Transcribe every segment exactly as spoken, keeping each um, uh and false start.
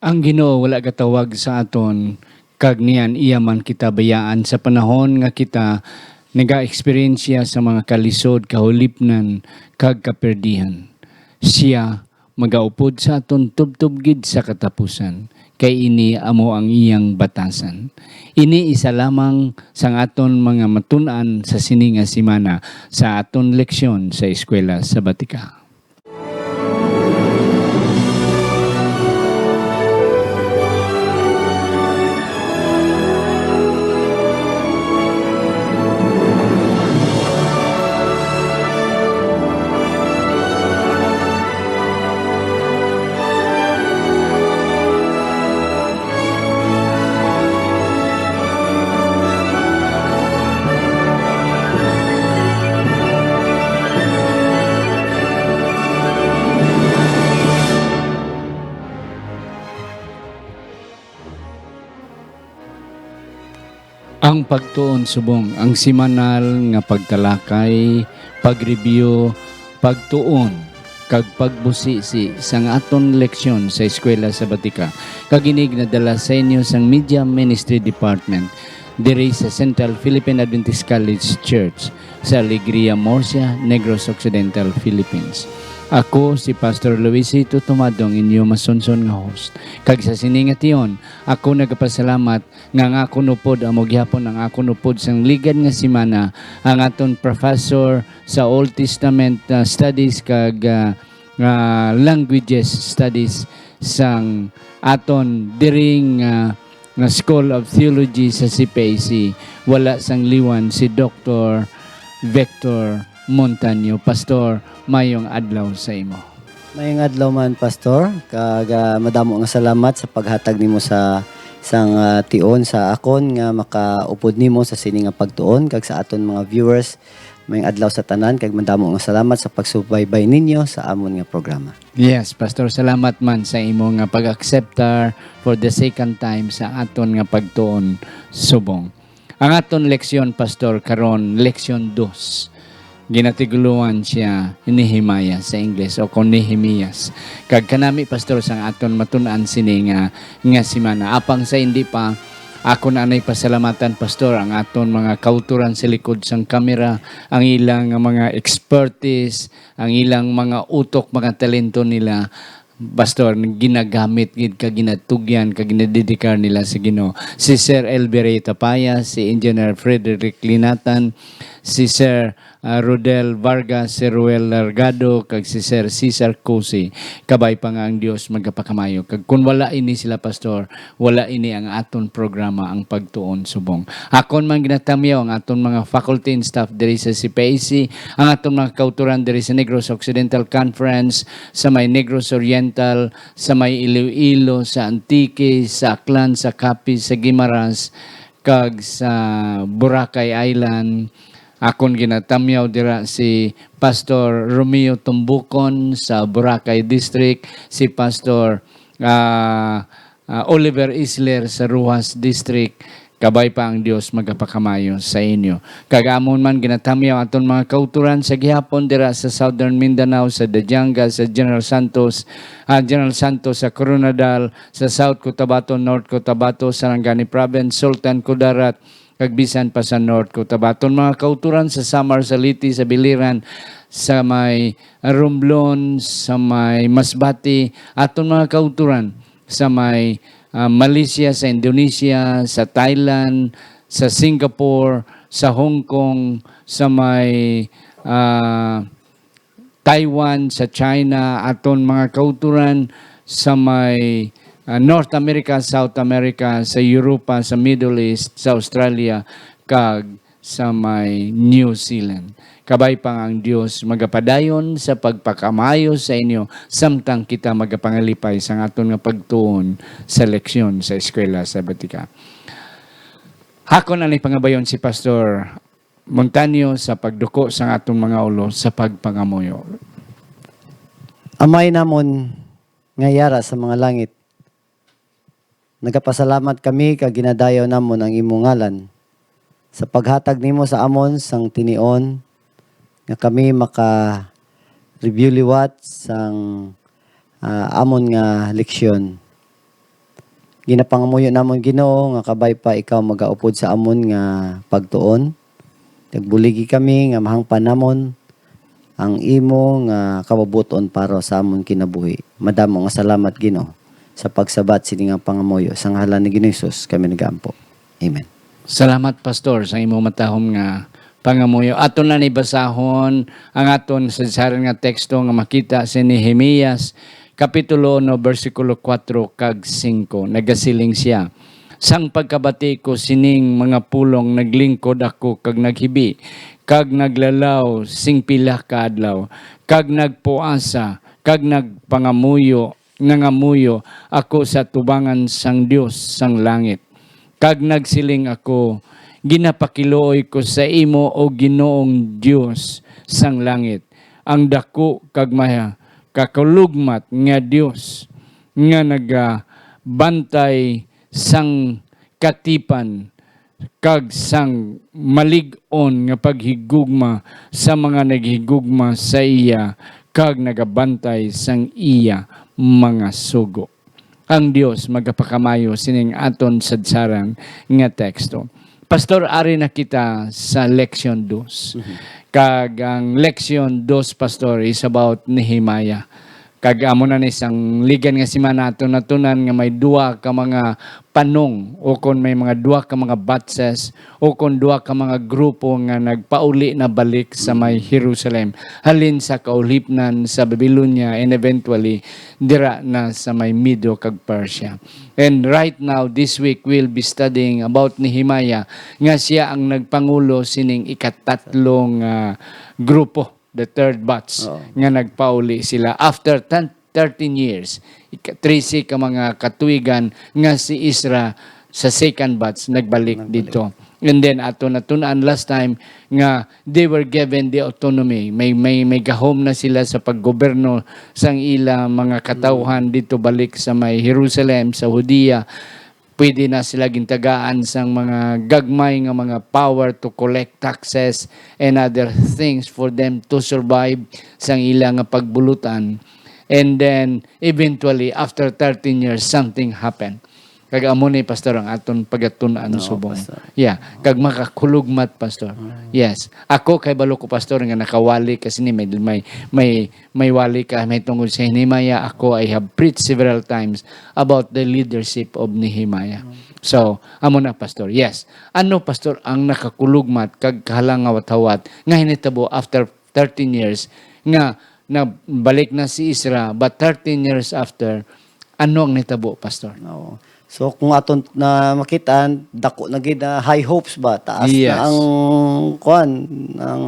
Ang Ginoo wala gatawag sa aton, kag niyan iya man kita bayaan sa panahon nga kita nagaeksperyensya sa mga kalisod, kahulipnan, kag kaperdihan. Sia magaupod sa aton tubtob gid sa katapusan, kay ini amo ang iyang batasan. Ini isa lamang sang aton mga matun-an sa sini nga semana sa aton leksyon sa Eskwela Sabatika. Ang pagtuon subong ang semanal nga pagtalakay, pag-review, pagtuon, kag pagbusisi sang aton leksyon sa Eskwela Sabatika, kag ini ginadala sa inyo sang Media Ministry Department diri sa Central Philippine Adventist College Church sa Alegria, Murcia, Negros Occidental, Philippines. Ako si Pastor Luisito Tomado, ang inyo masunson nga host. Kag sa sini nga tion, ako nagapasalamat nga ang akon upod, amo gihapon ang akon upod sang ligad nga semana, ang aton professor sa Old Testament, ah, Studies kag, ah, ah, Languages Studies sang aton diri nga, nga School of Theology sa C P I C, wala sang liwan si Doktor Victor Montaño. Pastor, mayong adlaw sa imo. Mayong adlaw man, Pastor, kag, ah, madamo nga salamat sa paghatag nimo sa, sang, ah, tion sa akon nga makaupod nimo sa sini nga pagtuon, kag sa aton mga viewers, mayong adlaw sa tanan, kag madamo nga salamat sa pagsubaybay ninyo sa amon nga programa. Yes, Pastor, salamat man sa imo nga pag-akseptar for the second time sa aton nga pagtuon subong. Ang aton leksyon, Pastor, karon, leksyon dos. Ginatiguloan siya Nehemiah sa Ingles, o kon Nehemias. Kag kanami, Pastor, sang aton matun-an sini nga, nga semana. Apang sa hindi pa, ako na anay pasalamatan, Pastor, ang aton mga kauturan sa likod sang kamera, ang ilang mga expertise, ang ilang mga utok, mga talento nila, Pastor, ginagamit gid, kag ginatugyan, kag ginadedikar nila sa Ginoo. Si Sir Elberry Tapaya, si Engineer Frederick Linatan, si Sir, ah, Rodel Vargas, si Ruel Largado, kag si Sir Cesar Cusi. Kabay pa nga ang Dios magapakamayo. Kag kun wala ini sila, Pastor, wala ini ang aton programa, ang Pagtuon Subong. Akon man ginatamyaw ang aton mga faculty and staff diri sa C P I C, ang aton mga kauturan diri sa Negros Occidental Conference, sa may Negros Oriental, sa may Iloilo, sa Antique, sa Aklan, sa Capiz, sa Guimaras, kag sa Boracay Island. Akon ginatamyaw dira si Pastor Romeo Tumbukon sa Boracay District, si Pastor, ah, ah, Oliver Isler sa Roxas District. Kabay pa ang Dios magapakamayo sa inyo. Kag amon man ginatamyaw aton mga kauturan sa gihapon dira sa Southern Mindanao, sa Dajanga, sa General Santos, ah, General Santos, sa Koronadal, sa South Cotabato, North Cotabato, Sarangani Province, Sultan Kudarat, kag bisan pa sa North Cotabato. Aton mga kauturan sa Samar, sa Leyte, sa Biliran, sa may Romblon, sa may Masbate, aton mga kauturan sa may, ah, Malaysia, sa Indonesia, sa Thailand, sa Singapore, sa Hong Kong, sa may, ah, Taiwan, sa China, aton mga kauturan sa may, ah, North America, South America, sa Europa, sa Middle East, sa Australia, kag sa may New Zealand. Kabay pa nga ang Dios magapadayon sa pagpakamaayo sa inyo, samtang kita magapangalipay sa aton nga pagtuon sa leksyon sa Eskwela Sabatika. Akon anay pangabayon si Pastor Montaño sa pagduko sa aton mga ulo sa pagpangamuyo. Amay namon nga yara sa mga langit, nagapasalamat kami kag ginadayaw namon ang imo ngalan sa paghatag nimo sa amon sang tinion nga kami maka-review liwat sang, ah, amon nga leksyon. Ginapangamuyo namon, Ginoo, nga kabay pa ikaw magaupod sa amon nga pagtuon. Nagbuligi kami nga mahangpan namon ang imo nga kabubut-on para sa amon kinabuhi. Madamo nga salamat, Ginoo, sa pagsabat sini nga pangamuyo. Sa ngalan ni Ginoong Jesus kami nagaampo. Amen. Salamat, Pastor, sa imo matahom nga pangamuyo. Aton na ni basahon ang aton sadsaran nga teksto nga makita si Nehemias, Kapitulo uno, bersikulo kuwatro kag singko. Nagasiling sia, "Sang pagkabati ko sining mga pulong, naglingkod ako kag naghibi, kag naglalaw sing pila ka adlaw, kag nagpuasa, kag nagpangamuyo, nangamuyo ako sa tubangan sang Dios sang langit. Kag nagsiling ako, 'Ginapakiluoy ko sa imo, O Ginoong Dios sang langit, ang daku kag makakulugmat nga Dios, nga nagabantay sang katipan kag sang malig-on nga paghigugma sa mga naghigugma sa iya, kag nagabantay sang iya mga sugo." Ang Dios magapakamayo sining aton sadsaran nga teksto. Pastor, ari na kita sa leksyon dos. Mhm. Kag ang leksyon dos, Pastor, is about Nehemiah. Kag amo na ni sang ligan nga semana aton natunan nga may duha ka mga panong, o kon may mga duha ka mga batches, o kon duha ka mga grupo nga nagpauli na balik sa may Jerusalem, halin sa kaulipnan sa Babylonia, and eventually dira na sa may Medo kag Persia. And right now, this week, we'll be studying about Nehemiah, nga sia ang nagpangulo sining ikatatlo nga grupo, the third batch, Oo. nga nagpauli sila after ten, thirteen years, ika-, trese ka mga katuigan nga si Ezra sa second batch nagbalik Nagbalik. dito. And then, ato natun-an last time nga they were given the autonomy. May, may, may gahom na sila sa paggoberno sang ila mga katawhan Mm. dito balik sa may Jerusalem, sa Judea. Pwede na sila gintagaan sang mga gagmay nga mga power to collect taxes and other things for them to survive sang ila nga pagbulutan. And then, eventually, after thirteen years, something happened. Kag amo ni, Pastor, ang aton pagatun-an Oo, subong. Pastor. Yeah, kag makakulugmat, Pastor. Mm. Yes. Ako, kay balo ko, Pastor, nga nakawali ka sini, may, may, may, may wali ka, may tungod sa Nehemiah. Ako, I have preached several times about the leadership of Nehemiah. Mm. So, amo na, Pastor. Yes. Ano, Pastor, ang nakakulugmat kag kahalangawat-hawat nga hinitabo after thirteen years nga nabalik na si Ezra, but thirteen years after, ano ang nitabo, Pastor? Oo. So, kung aton na makitaan, dako na gid na high hopes ba? Taas Yes. na ang, kuwan, ang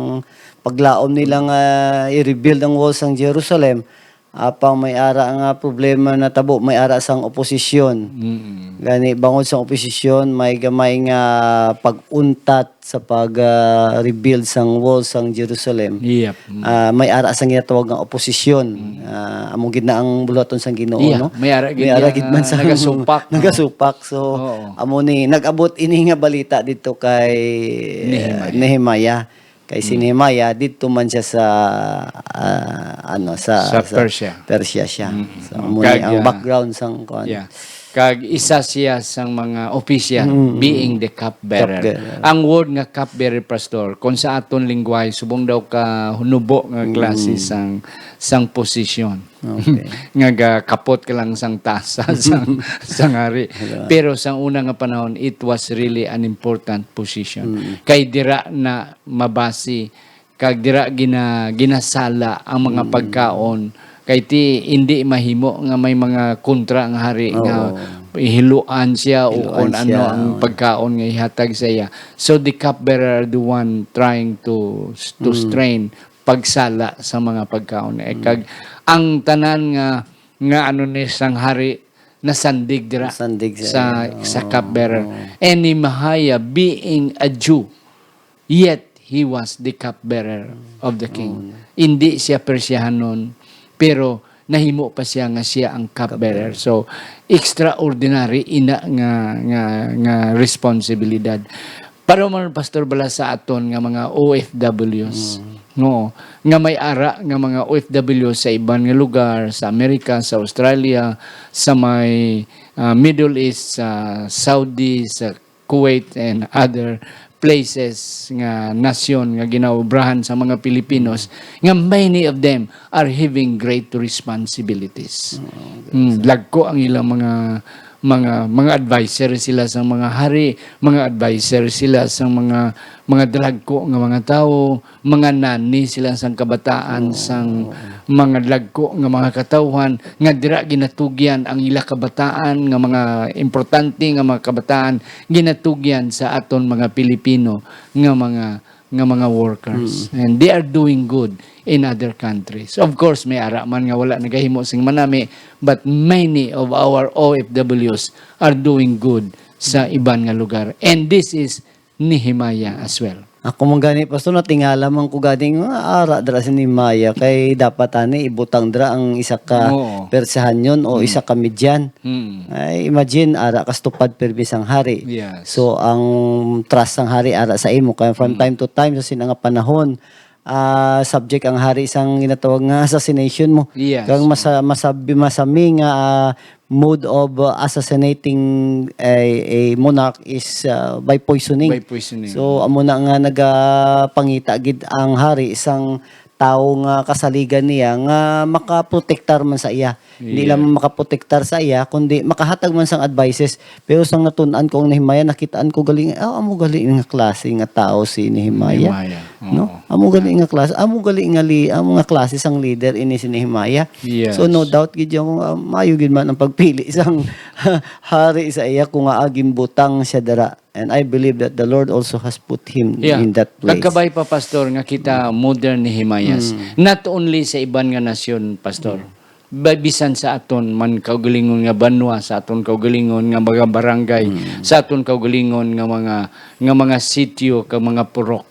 paglaom nila nga i-rebuild ang walls sang Jerusalem. Apang may ara nga problema natabo, may ara sang oposisyon. Mm. Gani, bangod sang oposisyon, may gamay nga pag-untat sa pag, ah, rebuild sang wall sang Jerusalem. Yep. Mm. Ah, may ara sang ginatawag nga oposisyon. Mm. Ah, amo gid na ang buluhaton sang Ginoo, Yeah, no? may ara gid May ara nga gid man sang nagasupak, no? nagasupak. So, Oo. amo ni, nag-abot ini nga balita dito kay Nehemiah. Nehemiah. Kay si Mm. Nehemiah, dito man siya sa, ah, ano, sa, Sa sa Persia. Persia siya. Mm. So, Mm. amo ni Kag, ang ah, background sang kuwan. Yeah. Kag isa siya sang mga opisyal, Mm. being the cupbearer. Cupbearer. Ang word nga cupbearer, Pastor, kung sa aton lingwahe, subong daw ka hunubo nga klase Mm. sang, sang posisyon. Okay. Nga gakapot ka lang sang tasa sang, sang hari. Diba? Pero sa una nga panahon, it was really an important position. Mm. Kay dira na mabasi kag dira gina-, ginasala ang mga Mm. pagkaon. Kay ti, hindi mahimo nga may mga kontra ang hari nga Oo. hiluan siya o Hiluan kung ano siya, ang oo. pagkaon nga ihatag sa iya. So, the cupbearer are the one trying to, to Mm. strain, pagsala sa mga pagkaon. Eh, Mm. kag ang tanan nga, nga ano ni sang hari, nasandig dira Nasandig sa, sa, sa oo, cupbearer. oo. And Nehemiah, being a Jew, yet he was the cupbearer of the king. Oo. Hindi siya Persiahanon, pero nahimo pa siya nga siya ang cupbearer. Cupbearer. So, extraordinary ina nga, nga, nga responsibilidad. Para man, Pastor, bala sa aton nga mga O F Ws, Mm. no, nga may ara nga mga O F W sa iban nga lugar, sa Amerika, sa Australia, sa may uh, Middle East, sa Saudi, sa Kuwait, and other places nga nasyon nga ginaobrahan sa mga Pilipinos, nga many of them are having great responsibilities. Mm, dagko ang ilang mga, mga, mga adviser sila sa mga hari, mga adviser sila sa mga, mga dalagko nga mga tawo, mga nani sila sang kabataan, sang mga dagko nga mga katawhan, nga dira ginatugyan ang ila kabataan, nga mga importante nga mga kabataan, ginatugyan sa aton mga Pilipino nga mga, nga mga workers. And they are doing good in other countries. Of course, may ara man nga wala nagahimo sing manami, but many of our O F Ws are doing good sa iban nga lugar. And this is Nehemiah as well. Ako man gani, Pastor, natingala man ko gani nga ara dira si Nehemiah, kay dapat ani ibutang dira ang isa ka Oo. Persahanyon o isa ka Midian. Mm. Ay, imagine, ara ka stupad pirmi sang hari. Yes. So, ang trust sang hari ara sa imo. Kaya from time to time, sa sina nga panahon, ah, subject ang hari sang ginatawag nga assassination mo. Yes. Kang masa-, masabi, masami nga, ah, mode of, uh, assassinating a, a monarch is, uh, by poisoning. By poisoning. So, amo na nga nagapangita gid ang hari sang tawo nga kasaligan niya nga makaprotektar man sa iya. Hindi Yeah. lang makaprotektar sa iya, kundi makahatag man sang advices. Pero sang natun-an ko ang Nehemiah, nakitaan ko gali, "Ah, amo gali nga klase nga tawo si Nehemiah." Nehemiah, No? oo. Amo gali nga klase, amo gali nga li-, amo nga klase sang leader ini si Nehemiah. Yes. So, no doubt gid yung, ah, maayo gid man ang pagpili sang hari sa iya kung nga ginbutang siya dira. And I believe that the Lord also has put him Yeah. in that place. Kag kabay pa, Pastor, nga kita modern Nehemiahs. Mm. Not only sa iban nga nasyon, Pastor. Mm. Ba-, bisan sa aton man kaugalingon nga banwa, sa aton kaugalingon nga mga barangay, Mm. sa aton kaugalingon nga mga, nga mga sitio, kag mga purok.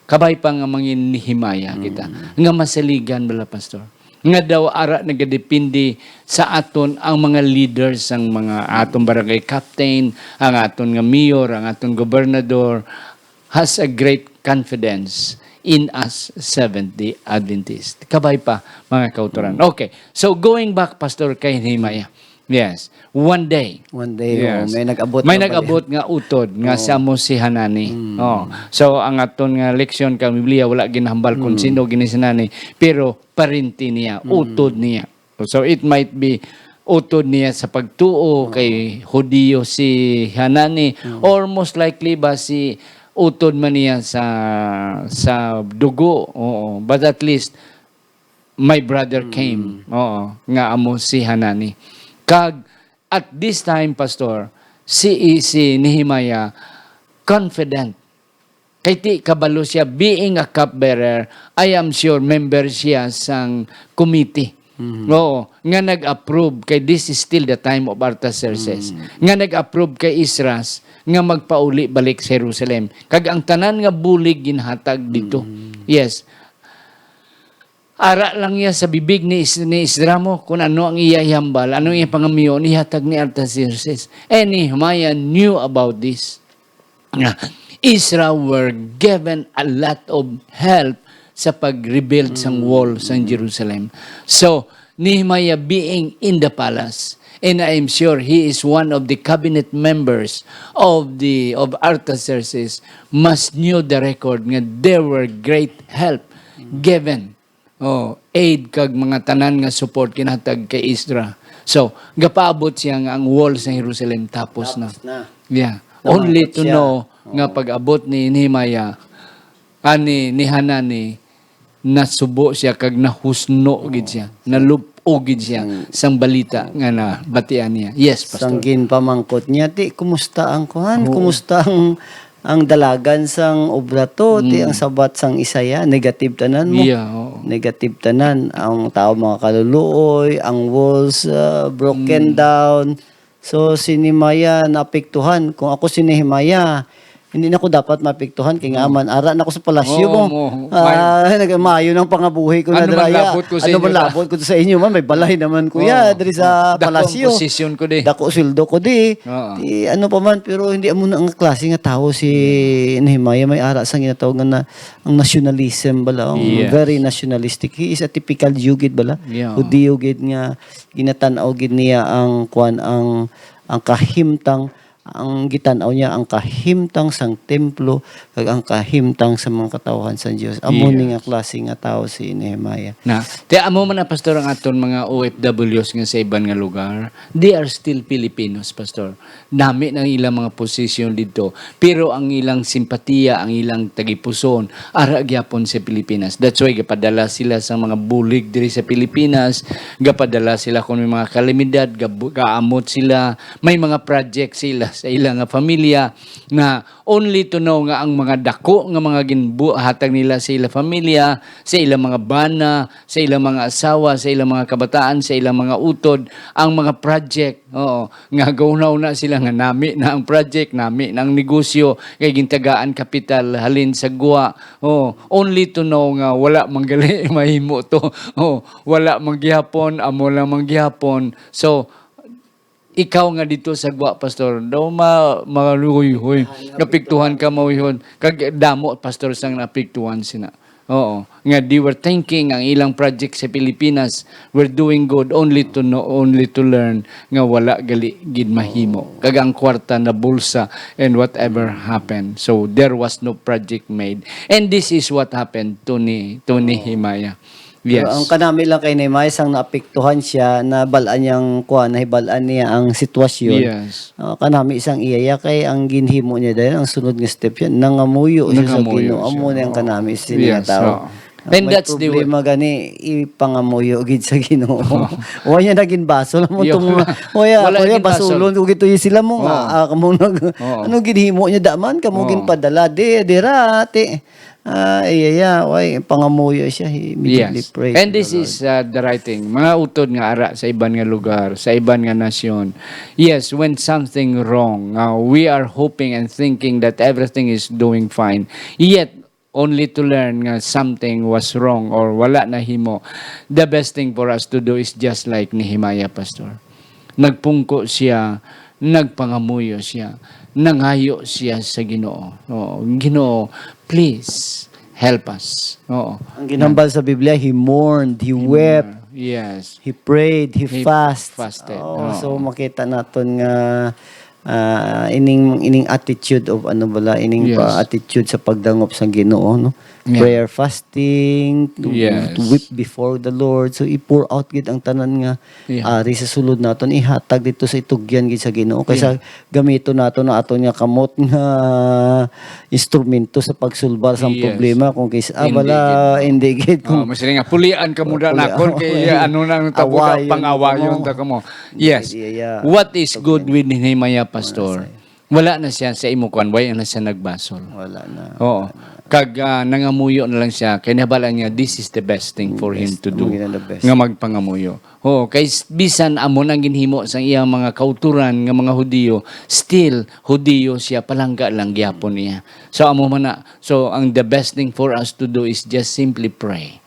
Kabay pa nga mangin Nehemiah kita, Mm. nga masaligan bala, Pastor. Nga daw ara nagadepende sa aton ang mga leaders, ang mga aton barangay captain, ang aton nga mayor, ang aton gobernador, has a great confidence in us Seventh-day Adventist. Kabay pa, mga kautoran. Mm. Okay. So, going back, Pastor, kay Nehemiah. Yes. One day. One day, Yes. oh, may nag-abot May nga nag-abot bali-, nga utod nga Oh. si amo si Hanani. Mm. Oh. So, ang aton nga leksyon kang Biblia, wala ginahambal kung Mm. sino gini si Hanani, pero parente niya, Mm. utod niya. So, it might be utod niya sa pagtuo Oh. kay Hudiyo si Hanani, Mm. or most likely ba si utod man niya sa, sa dugo. Oo. But at least, my brother Mm. came. Oo, nga amo si Hanani. Kag at this time, Pastor, si, si Nehemiah confident. Kay ti kabalo siya, being a cupbearer, I am sure member siya sang committee. Mm. Oo, nga nag-approve, kay this is still the time of Artaxerxes. Mm. Nga nag-approve kay Esdras nga magpauli balik sa Jerusalem. Kag ang tanan nga bulig ginhatag dito. Mm. Yes. Ara lang niya sa bibig ni Is-, ni Esdras mo kung ano ang iya ihambal, ano ang iya pangamion, ihatag ni Artaxerxes. And Nehemiah knew about this. Nga, Esdras were given a lot of help sa pag-rebuild sang Mm. wall sang Jerusalem. So, Nehemiah being in the palace, and I am sure he is one of the cabinet members of the, of Artaxerxes, must knew the record nga there were great help Mm. given. Oh, aid kag mga tanan nga support ginhatag kay Esdras. So, gapaabot siya nga ang wall sa Jerusalem tapos na. Tapos na. Yeah. Namangkot Only to siya. know nga Oo. pag-abot ni Nehemiah, ani ni Hanani, nasubo siya kag nahusno Oo. gid siya, nalup-og gid siya Mm. sang balita nga nabatian niya. Yes, Pastor. Sang ginpamangkot niya, "Ti, kumusta ang kuan? Oo. Kumusta ang ang dalagan sang obra to, ti Mm. ang sabat sang Isaiah, negative tanan mo. Yeah, oo. Negative tanan. Ang tao mga kaluluoy, ang walls, uh, broken Mm. down." So, si Nehemiah naapektuhan. Kung ako si Nehemiah, hindi na ko dapat maapektuhan kay nga Oo. man ara na ko sa palasyo Oo, mo. mo. Ah, nag-, maayo ng pangabuhi ko na Ano man dira, ya. labot ko sa Ano inyo, man da? labot ko sa inyo man, may balay naman ko ya Oo. diri sa Dakong palasyo. Posisyon ko di. Dako sweldo ko di. Oo. Di, ano pa man, pero hindi amo na ang klase nga tawo si Nehemiah. May ara sang ginatawag nga na, ang nationalism bala, ang Yes. very nationalistic. He is a typical Jew gid bala. Yeah. Hudiyo gid nga ginatan-aw gid niya ang kwan, ang, ang kahimtang, ang gitan-aw niya ang kahimtang sang templo kag ang kahimtang sa mga katawhan sang Dios. Amo ni Yes. nga klase nga tawo si Nehemiah. Na, ti amo man na, Pastor, ang aton mga O F Ws nga sa iban nga lugar, they are still Filipinos, Pastor. Nami na ang ilang mga posisyon dito, pero ang ilang simpatiya, ang ilang tagipuson, ara gyapon sa Pilipinas. That's why gapadala sila sa mga bulig diri sa Pilipinas, gapadala sila kung may mga kalamidad, gabu- gaamot sila, may mga project sila sa ilang nga pamilya na only to know nga ang mga dako nga mga ginbuhatag nila sa ilang pamilya, sa ilang mga bana, sa ilang mga asawa, sa ilang mga kabataan, sa ilang mga utod, ang mga project, oo, nga gaunaw na sila nga nami na ang project, nami na ang negosyo, kay gintagaan kapital halin sa gwa. Oo, only to know nga wala man gali mahimo to. Oo, wala man gihapon, amo lang man gihapon. So, ikaw nga dito sa gwa, Pastor, daw ma, maluyhoy, napiktuhan ka, mauyhon. Kag damo, Pastor, sang napiktuhan sina. Oo, nga they were thinking ang ilang project sa Pilipinas, we're doing good, only to know, only to learn nga wala gali gid mahimo. Kag ang kwarta na bulsa and whatever happened. So there was no project made. And this is what happened to ni to Nehemiah. Yes. Pero ang kanami lang kay Nehemiah, sang naapektuhan siya, nabal-an niyang kuan, nahibalaan niya ang sitwasyon. Yes. Ah, kanami sang iya, ya, kay ang ginhimo niya dahil ang sunod nga step siya, nangamuyo siya sa Nangamuyo Ginoo. Amo siya. Ni ang kanami sa Yes, nga tawo. oo. And May that's the problema gani, ipangamuyo gid sa Ginoo. Wa niya naging basol amo Yo. tong mga, wa ya, Wala wa ya, naging basol. basulon ko gito yung sila mo nga. Oo. Ah, kamo nag, Oo. ano ginhimo niya daman? Kamo Oo. ginpadala, di, dira, ti. Ah, iya, iya, way, pangamuyo siya. He immediately Yes. prayed And to the this Lord. is uh, the right thing. Mga utod nga ara sa iban nga lugar, sa iban nga nasyon. Yes, when something wrong, uh, we are hoping and thinking that everything is doing fine. Yet, only to learn nga something was wrong or wala nahimo, the best thing for us to do is just like Nehemiah, Pastor. Nagpungko siya, nagpangamuyo siya, nangayo siya sa Ginoo. Oo, Ginoo, please help us. Oo. Ang ginhambal sa Biblia, he mourned, he wept, Yes. he prayed, he, He fast. fasted. Oh, Oo. So makita naton nga ah, ining ining attitude of ano bala, ining Yes. pa attitude sa pagdangop sa Ginoo, no? Yeah. Prayer, fasting, to, Yes. to weep before the Lord. So i-pour out gid ang tanan nga Yeah. ari sa sulod naton, ihatag dito sa itugyan gid sa Ginoo kaysa gamiton nato na aton nga kamot nga instrumento sa pagsulbar sa Yes. problema kung kis ah, Hindi bala gid. hindi gid Oh, kung mas nga pulian ka muna Pulian. nakon kay ano na ang tabuga, Awayon pangawayon mo. ta kamo. Yes. Hindi, iya. What is good with Nehemiah, Pastor? Wala na siya sa imo kwan, wala na siya nagbasol. Wala na. Oo. Kag ah, nangamuyo na lang siya kay nabalaan niya this is the best thing for him Best. to do. Amo gina the best. Nga magpangamuyo. Oo, kay s- bisan amo nang ginhimo sang iyang mga kauturan nga mga Hudiyo, still Hudiyo siya, palangga lang gyapon niya. So amo man na. So ang the best thing for us to do is just simply pray.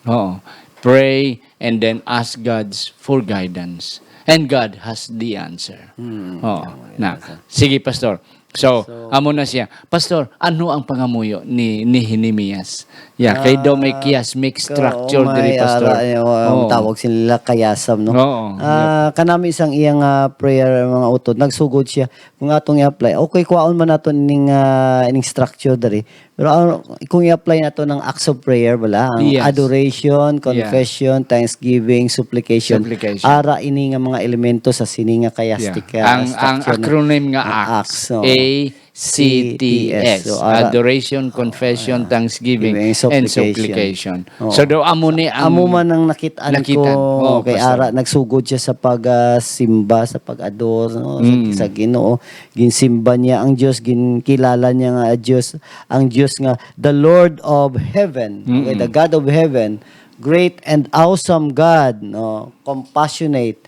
Oo. Pray and then ask God's for guidance. And God has the answer. Hmm, Oo. tama yun, Na. Pastor. Sige, Pastor. So, So, amo na siya. Pastor, ano ang pangamuyo ni ni Nehemias? Yeah, kay daw may Ah, chiasmic ka-, structure oh, diri, may Pastor. ara, eh, ang Oo. tawag sila chiasm, no? Oo, Ah, kanami sang iyang ah, prayer, mga utod, nagsugod siya. Kung atong i-apply, okay, kuhaon man nato ning ah, ning structure diri. Pero ah, kung i-apply nato ng acts of prayer, bala, ang Yes. adoration, Yeah. confession, thanksgiving, supplication. Supplication. Ara ini nga mga elemento sa sini nga chiastic Yeah. ah, Ang, ang structure na- acronym nga Ah, acts, oo. A C T S. So, ara- Adoration, confession, Ah, thanksgiving, giving, and supplication. supplication. Oo. So, daw amo ni ang Amo man ang nakit-an nakit-an. ko Oo, kay Pastor. ara nagsugod siya sa pagsimba, sa pag-adore, no? Sa, Mm. sa Ginoo. Ginsimba niya ang Dios, ginkilala niya nga Dios, ang Dios nga the Lord of heaven, okay, Mm-mm. the God of heaven, great and awesome God, no? Compassionate,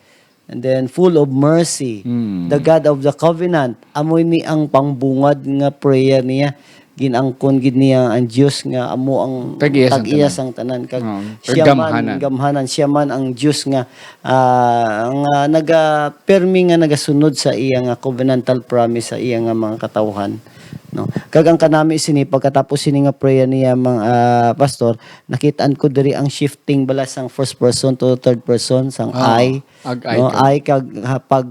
and then full of mercy, Mm. the God of the covenant. Amo ni ang pangbungad nga prayer niya. Ginangkon gid niya ang Dios nga amo ang Tag-iya sang tag-iya tanan. sang tanan. Kag Oo. Siya man, Gamhanan. gamhanan, siya man ang Dios nga, ah, nga naga-, permi nga nagasunod sa iya nga covenantal promise sa iya nga mga katawhan, no? Kag ang kanami sini, pagkatapos sini nga prayer niya, mga, ah, pastor, nakit-an ko diri ang shifting bala sang first person to third person, sang Oo. I, Ag-I no? to. I kag, ha, pag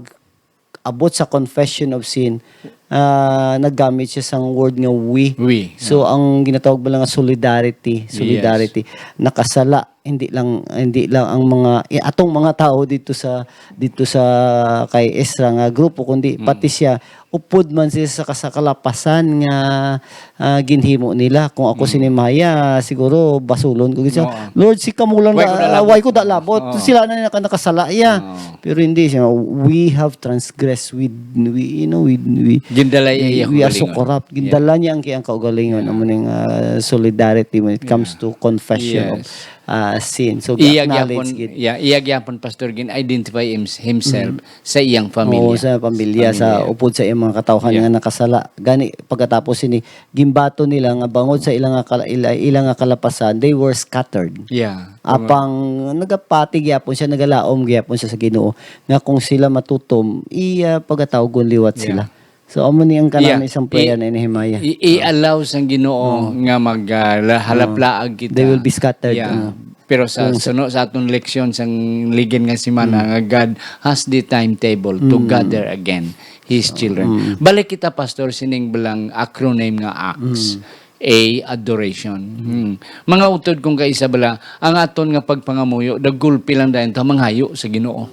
abot sa confession of sin, ah, naggamit siya sang word nga we. We, So, yeah. ang ginatawag bala nga solidarity, Yes. solidarity, nakasala, hindi lang, hindi lang ang mga, i-, atong mga tao dito sa, dito sa kay Ezra nga grupo, kundi Mm. pati siya, upod man siya sa, sa kalapasan nga, ah, ginhimo nila. Kung ako Mm. si Nehemiah, siguro basulon ko gid siya. Oo. "Lord, si kamo lang Why na, ko nalabot? why ko nalabot? Oo. Sila na naka-, nakasala iya." Oo. Pero hindi siya, "We have transgressed, we, we, you know, we, we, Gindala iya we, iya we are so kaugalingon. corrupt." Yeah. Gindala niya ang iyang kaugalingon. Yeah. Amo ning, ah, solidarity when it comes Yeah. to confession of, Yes. ah, sin. So, Iya gi-acknowledge gyapon, gid. yeah, iya gyapon, Pastor, gin-identify him-, himself Mhm. sa iyang Oo, pamilya. sa pamilya, sa Pamilya. upod sa iyang mga katawhan Yeah. nga nakasala. Gani, pagkatapos sini, gimbaton nila nga bangod sa ila nga kala-, ila, ila nga kalapasan, they were scattered. Yeah. Tama. Apang nagapati gyapon siya, nagalaom gyapon siya sa Ginoo nga kung sila matutom, iya pagatawgon liwat Yeah. sila. So, amo ni ang Yeah. kanami sang prayer I-, ni Nehemiah. i-, i-allow sang Ginoo Oh. nga mag, ah, la-, Oh. halaplaag kita. They will be scattered. Yeah. Oh. Pero sa Kung sa suno sa aton leksyon sang ligid nga semana Mm. nga God has the timetable to Mm. gather again His So, children. mm. Balik kita, Pastor, sining balang acronym nga acts. Mm. A, adoration. Hmm. Mga utod kong kaisa bala, ang aton nga pagpangamuyo, dagulpi lang dayon ta manghayo sa Ginoo.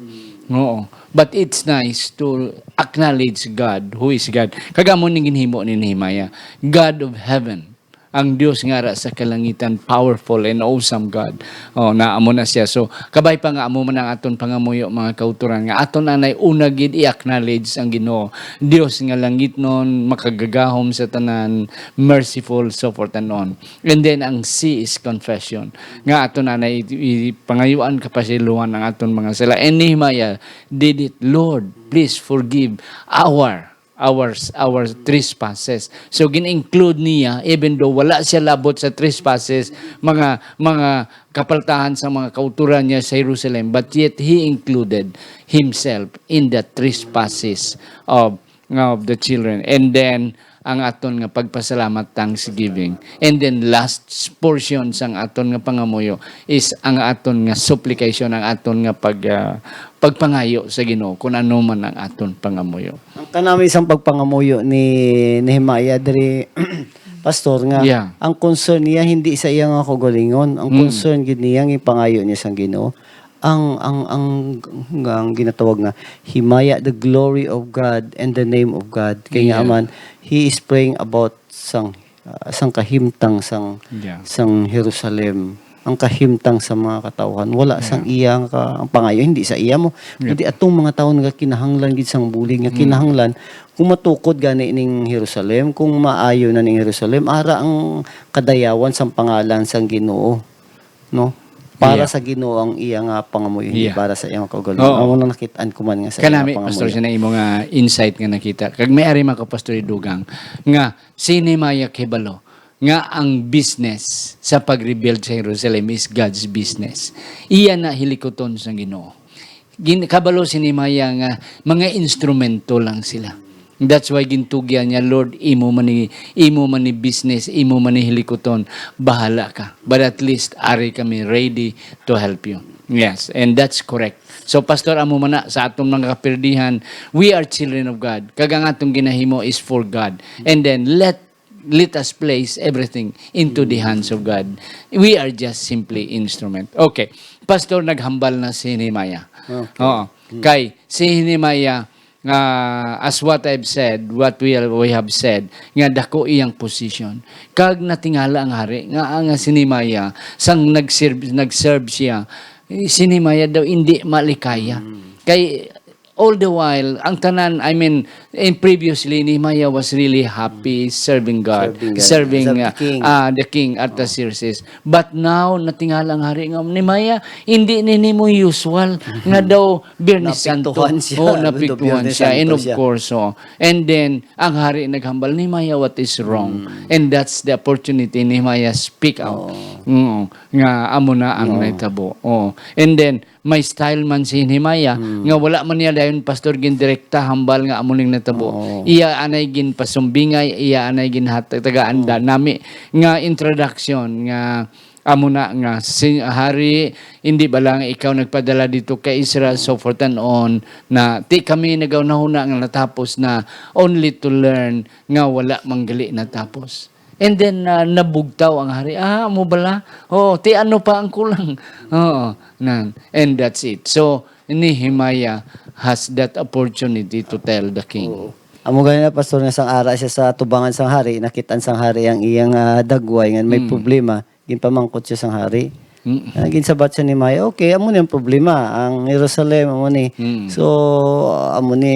Oo. But it's nice to acknowledge God, who is God. Kag amo ning ginhimo ni Nehemiah, God of heaven, ang Dios nga ara sa kalangitan, powerful and awesome God. Oh, na amo na siya. So, kabay pa nga amo man ang aton pangamuyo, mga kautoran, nga aton anay una gid i-acknowledge ang Ginoo, Dios nga langitnon, makagagahom sa tanan, merciful, so forth and on. And then ang C is confession. Nga aton anay i-, i-, pangayuan kapasaylohan ang aton mga sala. And Nehemiah did it, "Lord, please forgive our, our, our trespasses." So, gin-include niya, even though wala siya labot sa trespasses, mga, mga kapaltahan sa mga kauturan niya sa Jerusalem, but yet he included himself in the trespasses of, of the children. And then, ang aton nga pagpasalamat, thanksgiving. And then, last s-, portion sang aton nga pangamuyo is ang aton nga supplication, ang aton nga pag, ah, pagpangayo sa Ginoo, kung ano man ang aton pangamuyo. Ang kanami sang pagpangamuyo ni Nehemiah diri, Pastor, nga Yeah. ang concern niya hindi sa iya nga kaugalingon. Ang Mm. concern gid niya, ang pangayo niya sang Ginoo, ang, ang, ang, ang ginatawag nga himaya, the glory of God and the name of God. Kay nga Yeah. man, he is praying about sang, ah, sang kahimtang sang, Yeah. sang Jerusalem. Ang kahimtang sa mga katawhan, wala sang Yeah. iya nga ka-, ang pangayo, hindi sa iya mo. Yeah. Kundi atong mga tawo nga kinahanglan gid sang bulig, nga Mm. kinahanglan kung matukod gani ning Jerusalem, kung maayo na ning Jerusalem, ara ang kadayawan sang pangalan sang Ginoo, no? Para Yeah. sa Ginoo ang iya nga pangamuyo, hindi Yeah. para sa iyang kaugalingon. Oo. Amo na nakit-an ko man nga sa Kanami, iya nga Pastor, pangamuyo. Siya na imo nga insight nga nakita. Kag may ari man ko, Pastor Idugang, nga si Nehemiah kibalo nga ang business sa pag-rebuild sa Jerusalem is God's business. Iya na hilikuton sa Ginoo. Gin-, kabalo si Nehemiah nga mga instrumento lang sila. That's why gintugyan niya, "Lord, imo man ni, imo man ni business, imo man ni hilikuton, bahala ka. But at least, ari kami ready to help you." Yes, and that's correct. So, Pastor, amo man na sa atong mga kapirdihan, we are children of God. Kag ang atong ginahimo is for God. And then, let, let us place everything into the hands of God. We are just simply instrument. Okay. Pastor, naghambal na si Nehemiah. Okay. Oo. Hmm. Kay si Nehemiah, nga, as what I've said, what we, we have said, nga dako iyang position. Kag natingala ang hari nga ang si Nehemiah, sang nag-serve, nag-serve siya, eh, si Nehemiah daw hindi malikaya. Mm. Kay all the while, ang tanan, I mean, in previously, Nehemiah was really happy serving God, Serving God. serving, Serve the uh, king. uh, the king, Artaxerxes. But now, natingala ang hari nga, "Nehemiah, hindi ni nimo usual nga daw Biyernes Santo." Napiktuhan siya. Oh, Although napiktuhan Biyernes siya. And Santo of siya. course, oh. And then, ang hari naghambal, "Nehemiah, what is wrong?" Mm. And that's the opportunity, Nehemiah, speak out. Oo. Mm, nga amo na ang Oo. nahitabo. Oh. And then, may style man si Nehemiah, Mm. nga wala man niya dayon, Pastor, gindirekta hambal nga amo ning natabo. Oo. Iya anay ginpasumbingay, iya anay ginhat-, tagaan Oo. da nami nga introduction nga amo na nga si hari, hindi ba lang ikaw nagpadala dito kay Israel, so forth and on, na ti kami nagaunahuna nga natapos na, only to learn nga wala man gali natapos. And then, ah, nabugtaw ang hari. "Ah, amo bala? Oh, ti ano pa ang kulang?" Oo, nan. And that's it. So, Nehemiah has that opportunity to tell the king. Oo. Amo gani na, Pastor, nga sang ara siya sa tubangan sang hari, nakit-an sang hari ang iyang, ah, dagway nga may Mm. problema, ginpamangkot siya sang hari. Mm. Ah, ginsabat siya ni Nehemiah, "Okay, amo ni ang problema, ang Jerusalem, amo ni." Mm. So, amo ni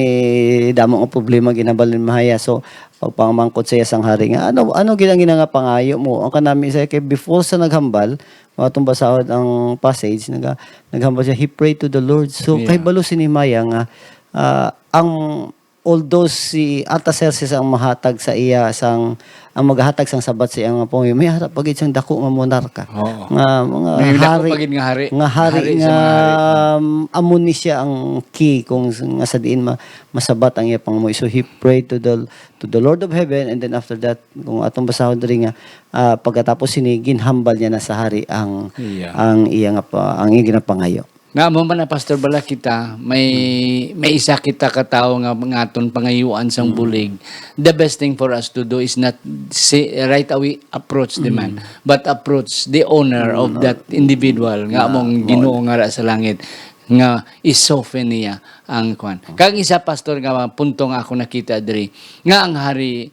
damo nga problema ginhambal ni Nehemiah. So, pagpamangkot siya sang hari nga, "Ano, ano gid ang ginanga pangayo mo?" Ang kanami sa kay before sa naghambal, mga tong basahon ang passage, naga-, naghambal siya, he prayed to the Lord. So, Yeah. kahibalo si Nehemiah nga, ah, ang, although si Artaxerxes ang mahatag sa iya sang, ang maghatag sang sabat sa iya nga pangayo, may ara pa gid sang dako nga monarka Oo. nga mga May dako hari, pa gid nga hari. nga hari Hari sa nga, mga hari. um, amo ni siya ang key kung s-, nga sa diin ma-, masabat ang iya pangamuyo. So, he prayed to the, to the Lord of heaven, and then after that, kung atong basahon diri nga, ah, pagkatapos sini, ginhambal niya na sa hari ang, Yeah. ang iya nga pa, ang iya ginapangayo. Nga mo man na, Pastor, bala kita, may, Hmm. may isa kita ka tawo nga, nga aton pangayuan sang Hmm. bulig. The best thing for us to do is not si-, right away approach the man, Hmm. but approach the owner of Hmm. that individual nga Ah, among mo. Ginoo nga ra sa langit, nga i-soften niya ang kwan. Hmm. Kag isa, Pastor, nga punto nga ako nakita diri, nga ang hari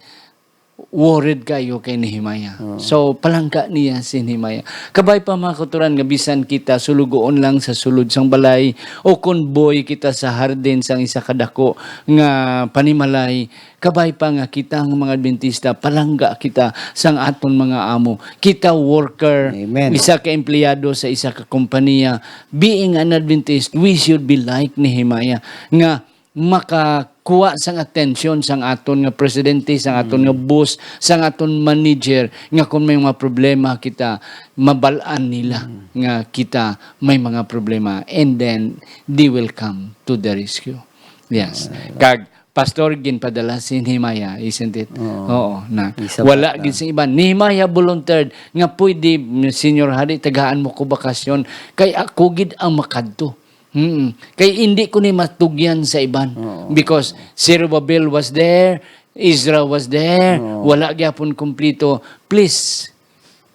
worried kayo kay Nehemiah. Oo. So, palangga niya si Nehemiah. Kabay pa, mga kauturan, nga bisan kita sulugoon lang sa sulod sang balay o convoy kita sa hardin sang isa ka dako nga panimalay, kabay pa nga kita nga mga Adventista, palangga kita sang aton mga amo. Kita worker, Amen. isa ka empleyado sa isa ka kompanya. Being an Adventist, we should be like Nehemiah, nga makakuha sang atensyon sang aton nga presidente, sang aton nga Mm. boss, sang aton manager, nga kung may mga problema kita, mabal-an nila Mm. nga kita may mga problema, and then they will come to the rescue. Yes. Ah. Kag, Pastor, ginpadala si Nehemiah, isn't it? Oo. Oo, na. Isa Wala pa ka. gid sing iban. Nehemiah volunteered nga, "Pwede, Senior Hari, tagaan mo ko bakasyon, kay ako gid ang makadto." Mm. Kay hindi ko ni matugyan sa iban. Oo. Because Zerubbabel was there, Ezra was there, Oo. wala gyapon kumplito. "Please,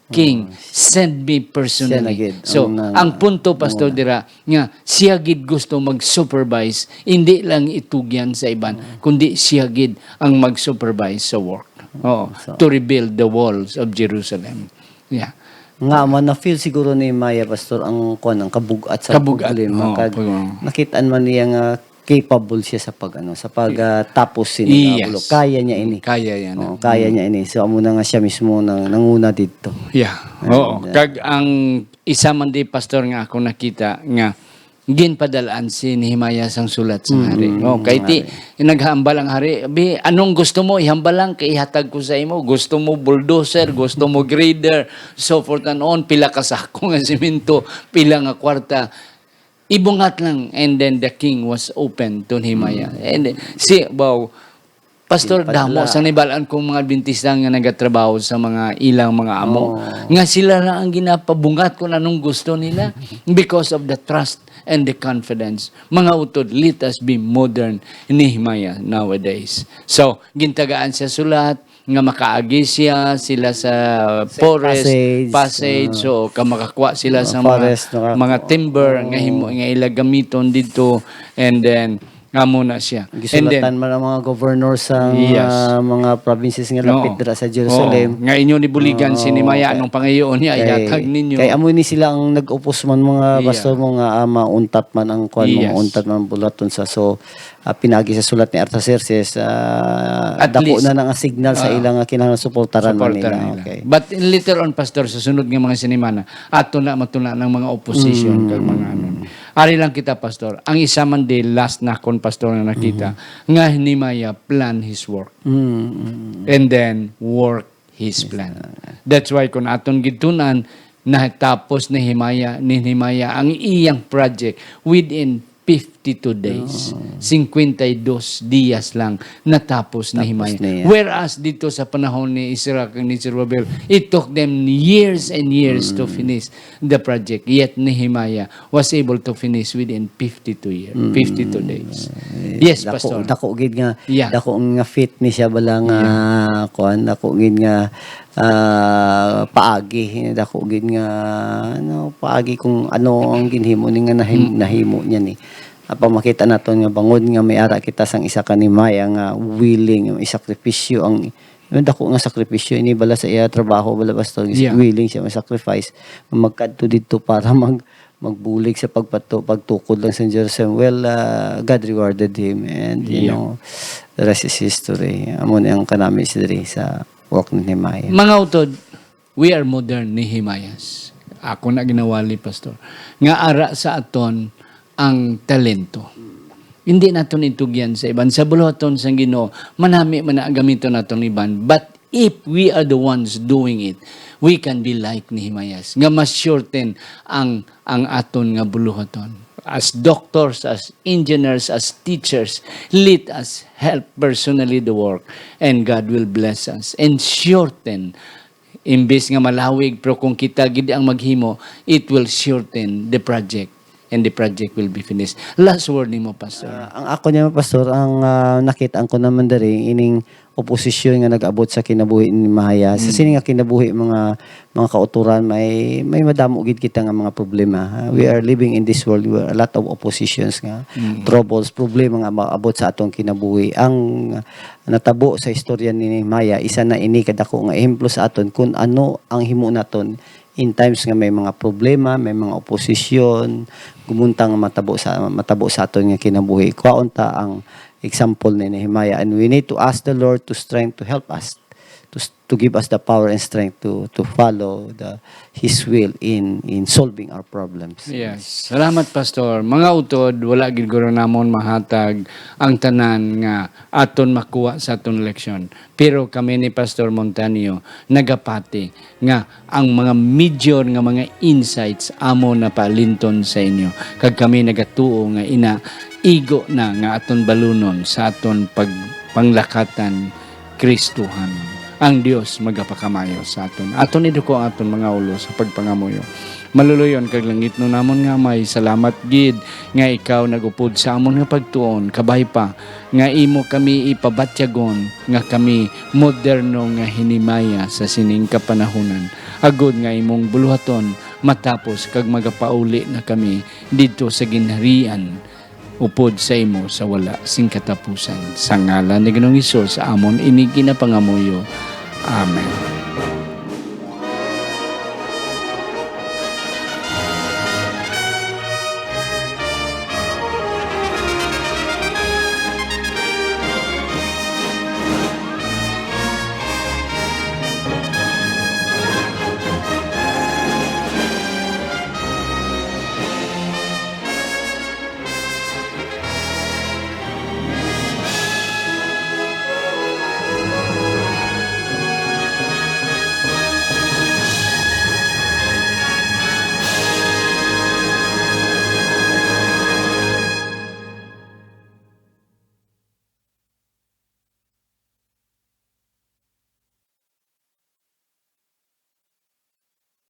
King, Oo. send me personally." Siya na gid So, ang, uh, ang punto, Pastor, muna. dira, nga siya gid gusto mag-supervise, hindi lang itugyan sa iban, Oo. kundi siya gid ang mag-supervise sa work. Oo, So, to rebuild the walls of Jerusalem. Yeah. Nga man, na-feel siguro ni Nehemiah, Pastor, ang, kwan, ang kabug-at sa Kabug-at. problema. Oo, Kag pag-, oo. nakit-an man niya nga capable siya sa pag, ano, sa pag, ah, tapos sini nga Yes. ulo. Kaya niya ini. Kaya yan. Oo, kaya Mm. niya ini. So, amo na nga siya mismo nang nanguna didto. Yeah. And, Oo. uh, Kag ang isa man di, Pastor, nga ako nakita nga ginpadalaan si Nehemiah sang sulat sa Mm, hari. Oh, kay ti, hari. naghambal ang hari, "Bi, anong gusto mo? Ihambal lang, kay ihatag ko sa imo. Gusto mo bulldozer, gusto mo grader, so forth and on, pila ka sako nga simento, pila nga kwarta. Ibungat lang." And then the king was open to Nehemiah. Mm. And si, wow, Pastor, Ginpadala. damo sang nahibal-an kong mga Adventista nga nagatrabaho sa mga ilang mga amo, Oo. nga sila lang ang ginapabungat kung anong gusto nila because of the trust and the confidence. Mga utod, let us be modern Nehemiah nowadays. So, gintagaan siya sulat nga makaagi siya sila sa Sa forest passage, passage, ah. so ka makakuha sila Ah, sa mga, forest, naka- mga timber nga himo, Oo. nga ila gamiton didto, and then Amo na siya. And then, Gisulatan man ang mga governor sa Yes. mga, mga provinces nga lapit Oo. dira sa Jerusalem. Oo. Nga inyo ni buligan si Oo, Nehemiah, kay- anong pangayoon niya, Kay, ihatag ninyo. Kay amo ni sila ang nag-upos man, mga Yeah. pastor mo, nga ah, mauntat man ang kwan mo, Yes. mauntat man ang buluhaton sa. So, ah, pinagi sa sulat ni Artaxerxes, ah, At dako least, na nga signal sa ah, ila nga kinahanglan suportaran man Suporta nila. nila. Okay. But later on, Pastor, sa sunod nga mga sinimana, ato na matuna ng mga opposition Mm. kag mga ano. Ari lang kita, Pastor. Ang isa man di last na kon, Pastor, nga nakita, Mm-hmm. nga Nehemiah plan his work. Mm, mm. And then work his plan. That's why kung aton gitunan, natapos ni Nehemiah, ni Nehemiah ang iyang project within fifty-two days. Oo. Cincuenta y dos dias lang natapos ni Tapos Nehemiah. niya. Whereas dito sa panahon ni Ezra kag ni Zerubbabel, it took them years and years to Mm. finish the project. Yet Nehemiah was able to finish within fifty-two years, Mm. fifty-two days. Eh, Yes, dako, Pastor. Dako gid nga, Yeah. dako nga feat ni siya bala nga, kuan, dako gid nga ah, paagi, dako gid nga, ano, paagi kung ano ang ginhimo ni nga nahim-, Mm. nahimo niya ni. Apa makita naton nga bangod nga may ara kita sang isa ka Nehemiah nga willing, may sakripisyo ang, yung dako nga sakripisyo ini bala sa iya trabaho bala, pastor, Yeah. willing siya mag-sacrifice, magkadto didto para mag magbulig sa pagpato, pagtukod lang sa Jerusalem. Well, ah, God rewarded him, and you Yeah. know, the rest is history. Amo ni ang kanami sa diri sa work ni Nehemiah. Mga utod, we are modern Nehemiahs. Ako na ginawali, Pastor. Nga ara sa aton ang talento. Hindi naton itugyan sa iban. Sa buluhaton sang Ginoo, manami man na gamiton naton iban. But if we are the ones doing it, we can be like Nehemiahs. Nga mas shorten ang, ang aton nga buluhaton. As doctors, as engineers, as teachers, let us help personally the work, and God will bless us and shorten. Imbis nga malawig, pero kung kita gid ang maghimo, it will shorten the project, and the project will be finished. Last word nimo, Pastor. Ah, ang ako niya, pastor, ang ah, nakita ko naman diri ining oposisyon nga nag-abot sa kinabuhi ni Nehemiah. Sa Mm. sini nga kinabuhi, mga mga kauturan, may may madamo gid kita nga mga problema. Ah, we are living in this world where a lot of oppositions nga Mm. troubles, problema nga maabot sa atong kinabuhi. Ang natabo sa istorya ni Nehemiah, isa na ini kadako nga ehemplo sa aton kung ano ang himo naton in times nga may mga problema, may mga oposisyon, gumuntang nga matabo sa matabo sa aton nga kinabuhi. Kuhaon ta ang example ni Nehemiah, and we need to ask the Lord to strength to help us to s- to give us the power and strength to to follow the his will in in solving our problems. Yes. Salamat, Pastor. Mga utod, wala gid guro namon mahatag ang tanan nga aton makuha sa aton leksyon. Pero kami ni Pastor Montanio nagapati nga ang mga major nga mga insights amo na palinton sa inyo. Kag kami nagatuo nga ina igo na nga aton balunon sa aton pag panglakatan Kristohanon. Ang Dios magapakamaayo sa aton. Aton iduko ang aton mga ulo sa pagpangamuyo. Maluloyon kag langitnon namon nga Amay, salamat gid nga ikaw nagupod sa amon nga pagtuon, kabay pa nga imo kami ipabatyagon nga kami moderno nga hinimaya sa sining kapanahunan, agod nga imong buluhaton matapos kag magapauli na kami didto sa ginharian upod sa imo sa wala sing katapusan. Sa ngalan ni Ginoong Hesus, amon ini ginapangamuyo. Amen.